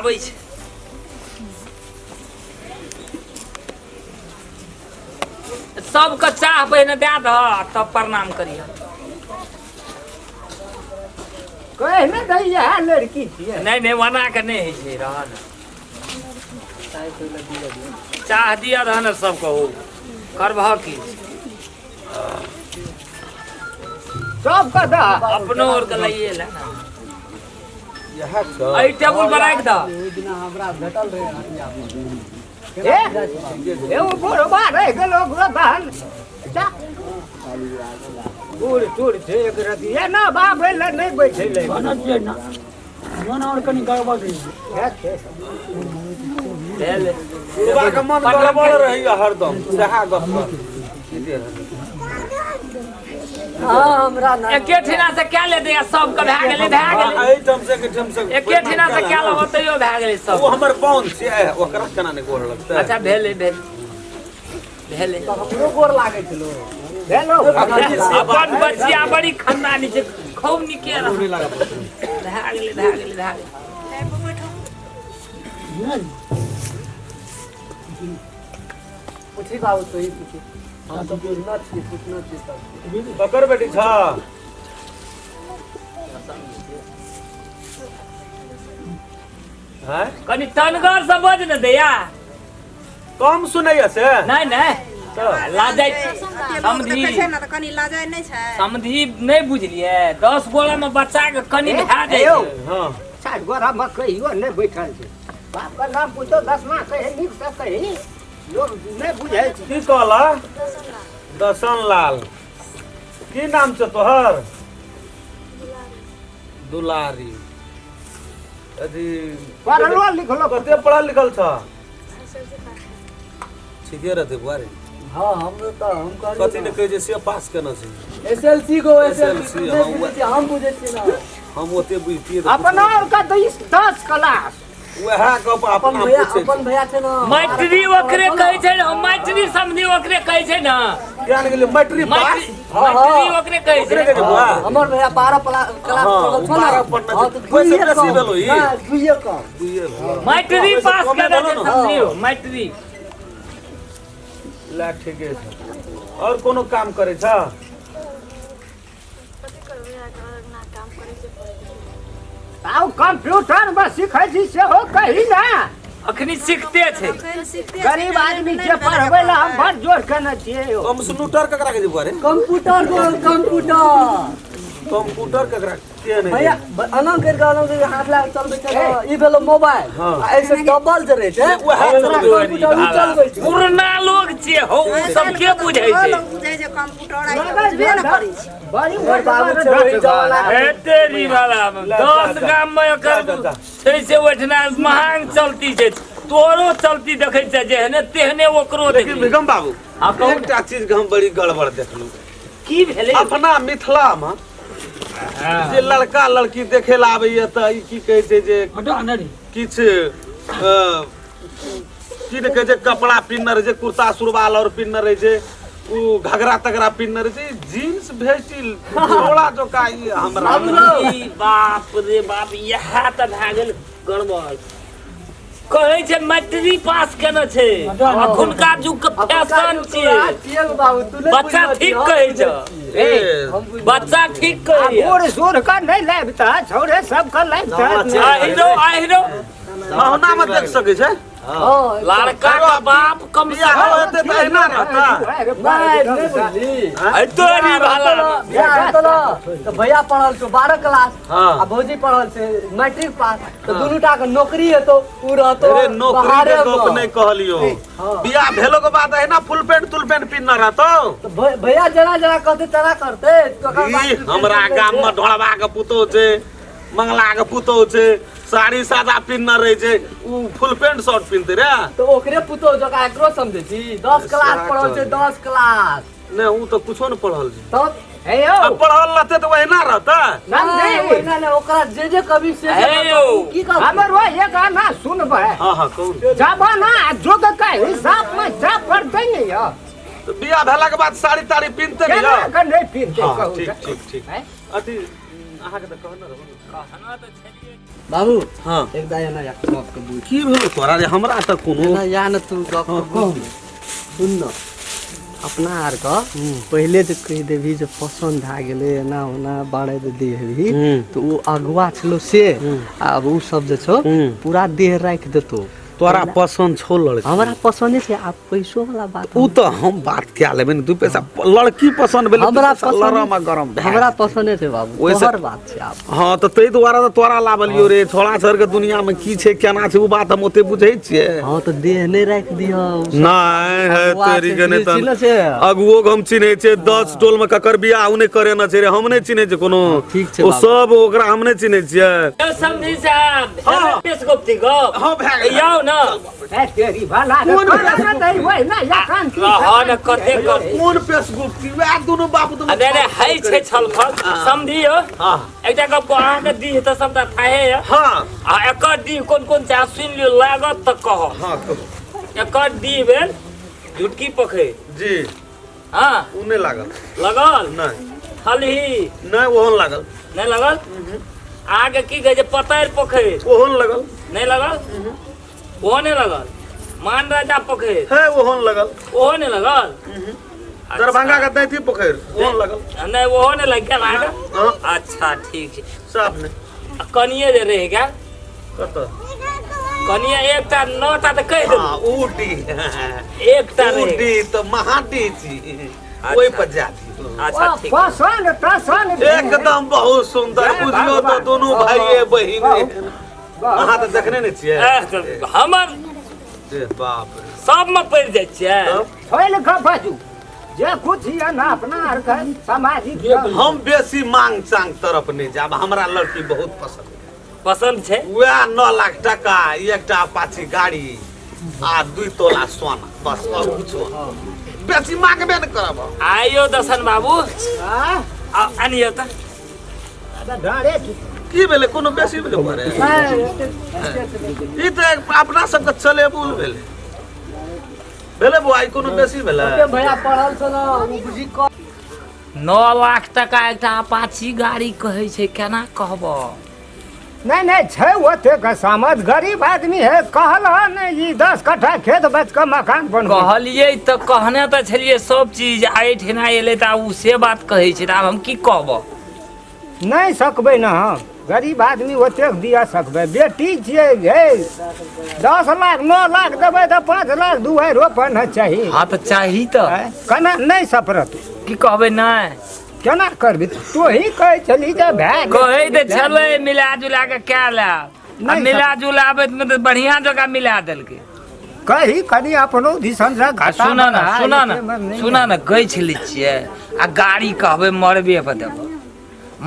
आबै छै। सबके चाह पहिने दए दह, तब प्रणाम करिह। कहि ने दैया लड़की छियै। नहि नहि, ओना के नहि होइ छै। रह ने, चाह दिअ रह ने सबके। हो करबह की? सबके दह। अपनो और के लइए ले ने। इएह छौ। एहि टेबुल पर राखि दह। ओहि दिना हमरा भेटल रहै हटिया। ए ए, ओ बुढ़बा रहि गेल, ओकरो दहन जा। बूढ़ सूढ़ छै, एक रति एना बाप लए नहि बैठे ले। मन और कनी गड़बड़ रही छै। भेल। बुढ़बा के मन गड़बड़ रहैया हरदम, सएह गप कर। हाँ, हमरा ना। एके ठिना से क्या ले दे, सबके भए गेलै, भए गेलै। एहिठाम से एहिठाम से एके ठिना से क्या लेबो, तैयो भए गेलै ओ सब। हमर पाहुन छियै, ओकरा केना नहि गोर लगतै? अच्छा, भेलै भेल भेलै। हमरो गोर लागै छलो। भेलो। अपन बचिया बड़ी खानदानी छै, खूब नीके रह। नहि लागत। भए गेलै, भए गेलै, भए गेलै। पूछी बाबू, तू ही पूछी, हम तऽ बुझना छियै, पूछना छियै सब। ककर बेटी छ? हैं? कनि टनगर से बज ने दैया। कम सुनैया से? नहि नहि, लाजै समझी। देखै छै ने तऽ कनि लाजै नहि छै। समझी नहि बुझलियै, 10 गोला में बच्चा के कनि भए जाइ यौ। छै। हाँ। 60 गोरा में कहियो नहि बैठल छै। बापके नाम पूछो, दसमा कही, नीकसँ कही, लोक नहि बुझै छै। की कहला? दसन लाल। की नाम छौ तोहर? दुलारी। अथी पढ़लो लिखलो? कते पढ़ल लिखल छ? ठीके रहतै बुआ रे। हाँ, हमरो तऽ हम कहलियै। कथी ने कहै छै से पास केने छै। एसएलसी को एसएलसी। SLC, हाँ, हम बुझै छियै ने। हम ओते बुझतियै तऽ अपना आरके तऽ 10 क्लास। वएह गप अपन अपना भैया पूछै। अपन भैया छै ने। मैत्री ओकरे कहै छै ने, मैत्री समझी ओकरे कहै छै ने। ज्ञान गेलै मैट्रिक पास। मैत्री। हाँ, हाँ। मैत्री ओकरे कहै ओकरे छै। कहै छै बुआ। हमर भैया 12 क्लास हाँ, पढ़ल छौ ने। 12 पढ़ने हाँ, छै। तऽ ओहिसँ दुइये बेसी कम। भेलौ ई? नहि, दुइये कम। दुइये भेलौ। मैत्री ओहिसँ पास कमे केने भेलौ छै। ने। समझियौ, मैत्री। ले, ठीके छै। और कोनो काम करै छ? कथी करबै, अहाँके काम करै छै, पढ़ै छै। आउ कंप्यूटर में सिखै छी सेहो कही ने। अखनी सीखते छै। अखन सीखते छै, गरीब आदमी नहि छै, भेलै। पढ़बै लए हम बड़ जोर केने छियै यौ। कंप्यूटर ककरा कहै छै बुआ रे? कंप्यूटर को कंप्यूटर। कंप्यूटर ककरा के नहि? भैया, एना करि कऽ, एना करि कऽ हाथ लए कऽ चलबै छै ने, ई भेलो मोबाइल। हाँ। आ एहिसँ डबल जे रहै छै उएह चलबै। कंप्यूटर, उ चलबै छै। पुरना लोग छियै हौ, उ सब के बुझै छै? लोक बुझै छै कंप्यूटर, आइ काल्हि बुझबे ने करै छै। बड़ी हमर बाबू छै ओहि जमाना के। हे तेरी वाला, ले, 10 जा, जा। गाम में एकर जा, जा। छै से ओहिठिना महान चलती छै। तोरो चलती देखै छै, जेहने तेहने ओकरो लेकिन देखी। भिगम बाबू, हाँ, कहू। एकटा चीज के हम बड़ी गड़बड़ देखलू। की भेलै? अपना मिथिला में जे लड़का लड़की देखे ला आबैया तऽ ई की कहै छै जे किछु की ने कहै छै, कपड़ा पिन्हने रहै छै, कुर्ता सुरवाल और पिन्हने रहै छै, उ घघरा तघरा पिन्हने रहै छै, जीन्स भेस्टी झोला जोका, ई हमरा ई बाप रे बाप, इएह तऽ भए गेल गड़बड़। कहै छै मैट्रिक पास केने छै, अखुनका युग के फैशन छियै। छियै बाबू, तू नहि बच्चा बुझल ठीक छी, हम कहै बुझै छौ। छियै। ए, हम बुझै बच्चा ठीक आ कहैया। बूढ़ सूढ़ के नहि लाबि तऽ छौड़े सबके लाबि तऽ। आहिरो आहिरो। महुना में देख सकै छै। हँ। लड़का के बाप कम से बियाह हेतै तऽ एहिना रहता। नहि नहि बुझली। कम तोरी भाला। बियाह हेतौ ने तऽ भैया पढ़ल छौ 12 क्लास हाँ। आ भौजी पढ़ल छै मैट्रिक पास, तऽ दुनू टा के नौकरी हेतौ, उ रहतौ अरे, नौकरी के बाहरे गप मे। नहि कहलियो। हाँ। बियाह भेलो के बाद एहिना फुल पैंट तुल पैंट पिन्हने रहतौ? तऽ भैया जेना जेना कहतै तेना करतै, तकर बाद ई हमरा गाम में ढोलबा के पुतोह छै, मंगला के पुतोह छै, साड़ी सादा पिन्हने रहे छै, उ फुल पैंट शर्ट पिन्हते रे। तऽ ओकरे पुतोह जकाँ एकरो समझै छी, 10 क्लास पढ़ल छै, 10 क्लास। नहि, उ तऽ कुछो ने पढ़ल छै। तब हे यौ। आ पढ़ल रहते तऽ ओहिना रहता? नहि, ओहिना नहि, ओकरा जे जे कभी से जे हे यौ। करतै, की करतै? हमर वो एक आना सुनबै। हाँ हाँ, कहू। जमाना आ युग के हिसाब में जा पड़तै ने यौ। तऽ बियाह भेला के बाद साड़ी ताड़ी पिन्हते ने केना यौ? के नहि पिन्हतै? हाँ, कहू ठीक तऽ। ठीक ठीक। हैं? अथी अहाँके तऽ कहने रहू ने। कहना तऽ छलियै। बाबू हाँ एकदा एना या गप के बुझ। की भेलो तोरा रे? हमरा तऽ कोनो एना या ने तू गप के हाँ, बुझ। सुन न, अपना आर के पहिले जे कहि देबही जे पसन्द भए गेलै एना ओना बारह दे हेबही तऽ ओ अगुआ छलो से आब ओ सब जे छौ पूरा देह राखि देतौ। तोरा पसन्द छौ लड़की? हमरा पसन्द छै। आब पैसो वाला बात ओ तऽ हम बात कए लेबै ने, दू पैसा लड़की पसन्द भेलै, हमरा दू पैसा लरम आ गरम भए हमरा जेतै। पसन्द छै बाबू, ओहिसँ- तोहर बात छै आब। हाँ तऽ ताहि दुआरे तऽ तोरा लाबलियौ रे। छोड़ा छड़ के दुनिया में की छै केना छै ओ बात हम ओते बुझै छियै। हाँ तऽ देह नहि राखि दिह। नहीं है अगुआ तेरी छै, के नहि चिन्है तन छै। अगुओ के हम चिन्है छियै। 10 टोल में ककर बियाह ओ नहि करेने छै रे, हम नहि चिन्है छियै कोनो। ठीक छै ओ बाबू। सब ओकरा हम नहि चिन्है छियै। यौ समधी साहब, हाँ। पेश गुप्ती गप हाँ, भए गेल। यौ न ए तेरी भला रे, कोन तोरा ने दै होय ना, या कांति रह न कते कर कोन पेश गुप्ती वएह दुनू बाप दुनू आ नहि नहि हइ छै छलफल समधी यौ। हाँ एकटा गप कहू, अहाँके डीह तऽ सबटा थाहे यऽ। हाँ आ एकर डीह कोन कोन छै, अहाँ सुनि लियौ, लागत तऽ कहब। हाँ कहू। एकर डीह भेल झुटकी पोखरि। जी। हाँ ओ नहि लागल। लगल नहि। खलही नहि, ओहो नहि लागल। नहि लगल। अहाँके की कहै छै पतरि पोखरि? ओहो नहि लगल। नहि लगल, ओहो नहि लगल। मान राजा पोखरि? है, ओहो नहि लगल। ओहो नहि लगल। दरभंगा के दैती पोखरि ओहो नहि लगल। नहि, ओहो नहि लागि गेल अहाँके। हाँ। अच्छा ठीक छै। साफ नहि। आ कनिये जे रहि गेल। कतऽ? कनिये एकटा 9टा तऽ कहि हाँ, देलहुँ। उडी। एकटा रहि गेल। उडी तऽ महाडी छी, ओहि पर जा दियौ। अच्छा ठीक। पसन्द तसन्द एकदम बहुत सुंदर। जय बुझियौ तऽ भगवान। दुनू भाइये बहिन। अहाँ तऽ देखने नहि छियै। एह, हमर रे बाप रे, सबमे पड़ि जाइ छियै। तब खोलि कऽ बाजू जे कुछ यऽ ने अपना आर के सामाजिक। हम बेसी मांग चांग तरफ नहि जायब। हमरा लड़की बहुत पसंद पसंद छै। वएह 9 लाख टका, एकटा अपाची गाड़ी आ 2 तोला सोना, बस और कुछो बेसी मांगबे नहि करब हम। आइयो दसन बाबू आँ? आनियौ तऽ। तऽ डरे की? की भेलै? कोनो बेसी भेलै बरे? ई तऽ अपना सबके चलेबुल भेलै। भेलै बौआ, ई कोनो बेसी भेलै? भैया पढ़ल छौ ने, ओ बुझी कऽ 9 लाख टका एकटा अपाची गाड़ी कहै छै, केना कहब? नहि नहि छै ओतेक समझ, गरीब आदमी है। कहल ने ई 10 कट्ठा खेत बेच कऽ मकान बनबै। कहलियै तऽ कहने तऽ छलियै सब चीज, आ एहिठिना एलै तऽ आब ओ से बात कहै छै, तऽ आब हम की कहब? नहि सकबै ने हम गरीब आदमी ओतेक दिअ सकबै। बेटी छियै हे, 10 लाख 9 लाख देबै तऽ 5 लाख दुआरि रोपन चाही। हाँ तऽ चाही तऽ। आँय, केना नहि सपरत? की कहबै? नहि केना करबी? तोही कहै छली जे भए गेल। कहै तऽ छलै मिला जुला कऽ कए लेब, आ नहि मिला जुलाबैत मे तऽ बढ़िया जकाँ मिला देलकै। कही कनि अपनो दिसन से आ घाटा सुन न, बढ़ा, सुन न, एतेमे नहि। सुन न, गछि लै छियै आ गाड़ी कहबै मरबे पर देबो,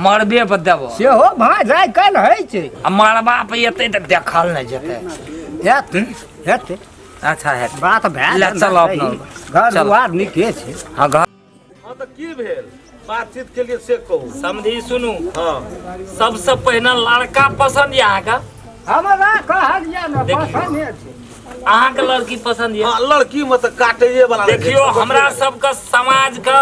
मरबे पर देबो। सेहो भाँज आइ काल्हि होइ छै। आ मरबा पर एतै तऽ देखल नहि जेतै। हेतै हेतै। अच्छा हेतै। बात भए ले गेल चल ने अपना। सही। घर चल। दुआर नीके छै। हाँ घर। हाँ तऽ की भेल बातचीत के लिए से कहू। समझी सुनू। हाँ सबसे पहिने लड़का पसंद यऽ अहाँके? हमरा कहलियै ने देखियौ। पसन्द छै। अहाँके लड़की पसंद यऽ? हाँ, लड़की में तऽ काटैये वाला रहै छै। देखियौ, हमरा सबके समाज के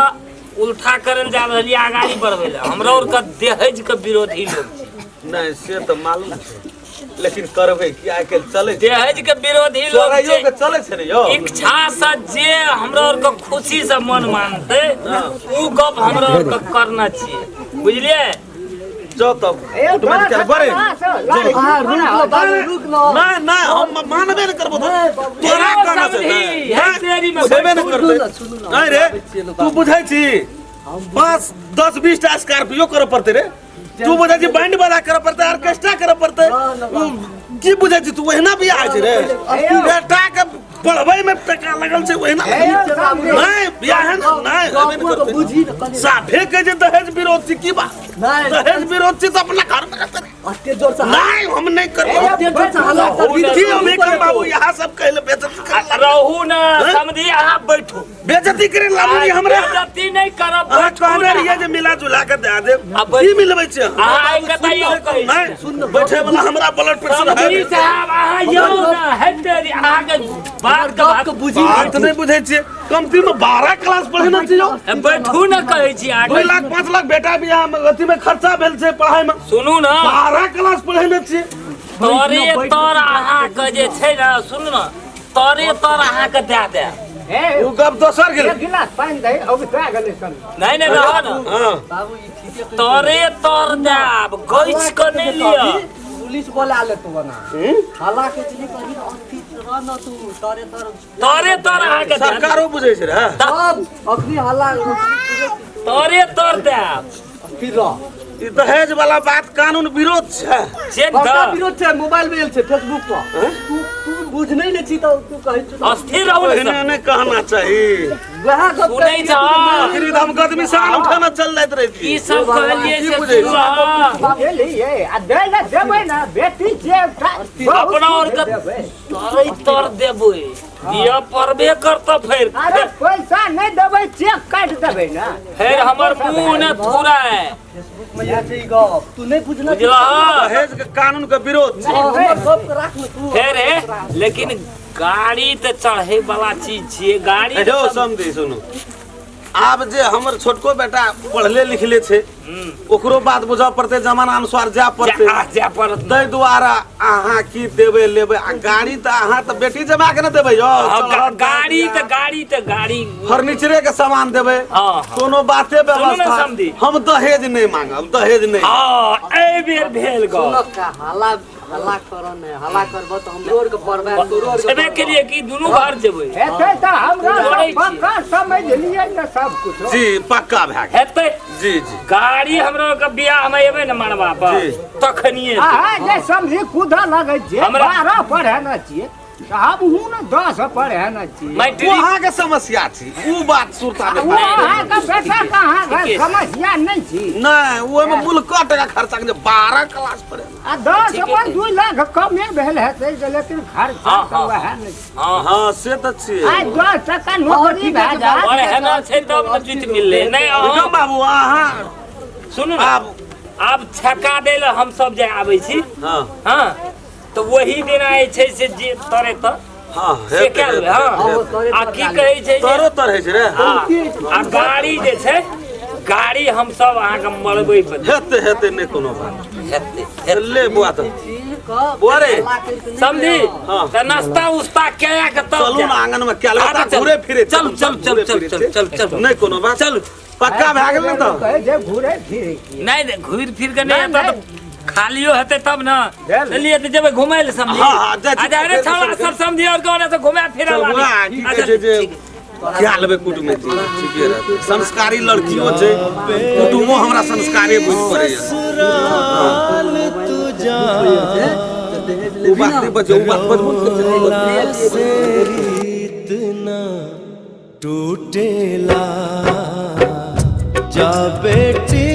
उल्टा करल जा रहल यऽ अगाड़ी बढ़बै लए। हमरा आर के दहेज के विरोधी लोग छी। नहीं से तऽ मालूम छै, लेकिन करबै की, आइ काल्हि चलै छै। दहेज के विरोधी लोग चोराइयो छै। के चलै छै ने यौ। इच्छा से जे हमरा आर के खुशी से मन मानतै उ गप हमरा आर के करना छियै, बुझलियै? जाउ तब ए, उठबे नहि बरे। अहाँ रुक लो बाबू, रुक लो। नहीं नहीं हम मानबे नहि करबो। तोरा यौ कहना छै। समधी, हे तेरी में बुझेबे नहि सुनू करतै। ने, सुनू ने, नहीं रे, आबै छियै ने तू बाबू। बुझै छी 5 10 20 टा स्कॉर्पियो करऽ पड़तै रे। तू बुझै छी बैंड बाजा करऽ पड़तै, ऑर्केस्ट्रा करऽ पड़तै। ना, ना, उ की बुझै छी तू? ओहिना बियाह होइ छै रे? बेटा के पढ़बै में टका लगल छै ओहिना। नहीं बियाह है ने, नहीं हेबे नहि गपो के बुझी करतै। ने कनि। साफे कहै छै दहेज विरोध छी। की बात? नहीं दहेज विरोध छी तऽ अपना घर में रहतै रे। अते जोर से नहीं हम नहीं करबो। अते जोर से हल्ला करबी तऽ की हम एकर बाबू यहाँ सब कहले बेइज्जती करऽ। रहू ना समझी, अहाँ बैठू। बेइज्जती करे लाबू हमरा। बेइज्जती नहि करब, अहाँ बैठू कहने ना। रहियै जे मिला जुला के दए देब। आ की मिलबै छियै अहाँ? अहाँ आबि कऽ तऽ यौ कहै छियै। नहि, बैठे वाला हमरा ब्लड प्रेशर समझी है। साहब, अहाँ यौ ना, हेतै रे, अहाँके बात के बात गपके बुझी। बात नहि बुझै छियै, कमती में 12 क्लास पढ़ेने छियै यौ। बैठू ने कहै छी अहाँके। 2 लाख 5 लाख बेटा बियाह में अथी में खर्चा भेल छै पढ़ाई में। सुनू ने, 12 क्लास पढ़ेने छियै। तोरे तर अहाँके जे छै ने, सुनू ने, तोरे तर अहाँके दए देब। हे, ओ गप दोसर गेल। एक गिलास पानि दही, औगता गेलै सब। नहि नहि, रह ने। हाँ। बाबू, ई ठीके कहै। तोरे तर देब, गैछ के नहि लिअ। पुलिस बोला लेतो बना। हल्ला के चली कही अथी रह न तू तरे तर। तोरे तर अहाँके दए देब। सरकारो बुझै छै रे। तब अखनी हल्ला तोरे तर देब। फिर रह। ई दहेज वाला बात कानून विरोध छै। से बड़का तऽ विरोध छै, मोबाइल में आयल छै, फेसबुक पर। तू तू बुझ नहीं ले छी तऽ तू कहै छी। अस्थिर रहू ने एहने सब। नहि कहना चाही। वएह गप सुनै कहै छह? आखिरी तऽ हम गदमिशान उठाना चल जाइत रहितियै। की सब कहलियै की से बुझै छी? सुनू अहाँ। बुझलियै? आ दै लए देबै ने, बेटी छियै एकटा, बहुत अपना और के देबै। तोरे तर देबै, दिअ पड़बे करतऽ फेर। अरे पैसा नहि देबै, चेक काटि देबै ने। फेर हमर मुँह ने थुराए। फेसबुक में आयल छै ई गप, तू नहीं बुझना। बुझलह? दहेज के कानून के विरोध छै। हमर गप के राख ने तू। फेर हे, लेकिन गाड़ी तऽ चढ़े वाला चीज छियै गाड़ी। हेलो समझी, सुनू, आब जे हमर छोटको बेटा पढ़ले लिखले छै, ओकरो बात बुझऽ पड़तै, जमाना अनुसार जाय पड़तै। जाय पड़त। ताहि दुआरे अहाँ की देबै लेबै? आ गाड़ी तऽ अहाँ तऽ बेटी जमा के ने देबै यौ। हाँ, गाड़ी तऽ गाड़ी तऽ गाड़ी फर्नीचरे के सामान देबै। हाँ, हाँ। कोनो बाते सुनू ने व्यवस्था। समधी। हम दहेज नहि मांगब, दहेज नहि। हाँ, एहि बेर भेल गप। सुनक का हल्ला हल्ला कर ने, हल्ला करबो तऽ हमरो आर के पड़बै, तोरो आर के छेबे केलिए कि दुनू घर जेबै। हेतै तऽ हमरा जोड़ै छियै। पक्का समझ लियै ने सब कुछ। जी, पक्का भए गेल। हेतै। जी जी। गाड़ी हमरा के बियाह में एबै ने मड़बा पर जी। तखनिए। अहाँ जे समझी कूदऽ लगै छियै, हमरा- 12 पढ़े ने छियै तऽ हमहूँ ने 10 पढ़े ने छियै। ओ मैट्रिक अहाँके समस्या छी, ओ बात सुरता ओ नहि। अहाँके बेटा कहाँ ठीके छै। समस्या नहि छी। नहि, ओहिमे मुल्को टका खर्चा के 12 क्लास पढ़े। आ 10 ठीके पर छै। 2 लाख कमे भेल हेतै जे, लेकिन खर्चा हाँ, तऽ हाँ। वएह नहि। हाँ। हाँ, से तऽ छियै। आइ 10 टका नौकरी ठीके भए छै, जायत। और हेना छै तब ने जीत मिललै नहि विक्रम अहाँ। बाबू, अहाँ सुनू ने, आब आब छक्का दै लए हम सब जे आबै छी। हाँ। हाँ, तऽ वही दिना जे छै से जे तरे तऽ हाँ से हेतै, कए लेबै। हेतै, हाँ। हेतै। तोरे आ तर की डाली। कहै छै जे तरो तर होइ छै रे। हाँ, आ गाड़ी जे छै, गाड़ी हम सब अहाँके मरबै पर हेतै हेतै, नहि कोनो बात। हेतै हेतै। ले बुआ तऽ ठीक क बुआ रे। हल्ला करि के नहि समझी? हाँ। तऽ नाश्ता उस्ता कए के तब चलू ने जायब। आंगन में कए लेबै, हाँ, ता चल। घुरे फिरे चल, चल, चल, चल, चल, चल, चल। नहि कोनो बात। चल। पक्का भए गेल ने तऽ? कहै छै घुरे फिरे की। नहि नहि, घुरि फिर के नहि नहि, हेतै तऽ खालियो हेतै तब ने। भेल। चलिए तऽ जेबै घुमै लए समझी। हाँ, हाँ, जाइ छी। अच्छा, अरे छौड़ा सब समझी और कोने से घुमा फिरा चल बुआ, की कहै छै जे क्या लेबै कुटुमैती, ठीके रहतै। संस्कारी लड़कियो छै, कुटुमो हमरा संस्कारे बुझि पड़ैया। दहेज ओ लेबी बात ना। नहि बजौ, ओ बात बजबो नहि करै छै। टूटेला जा बेटी।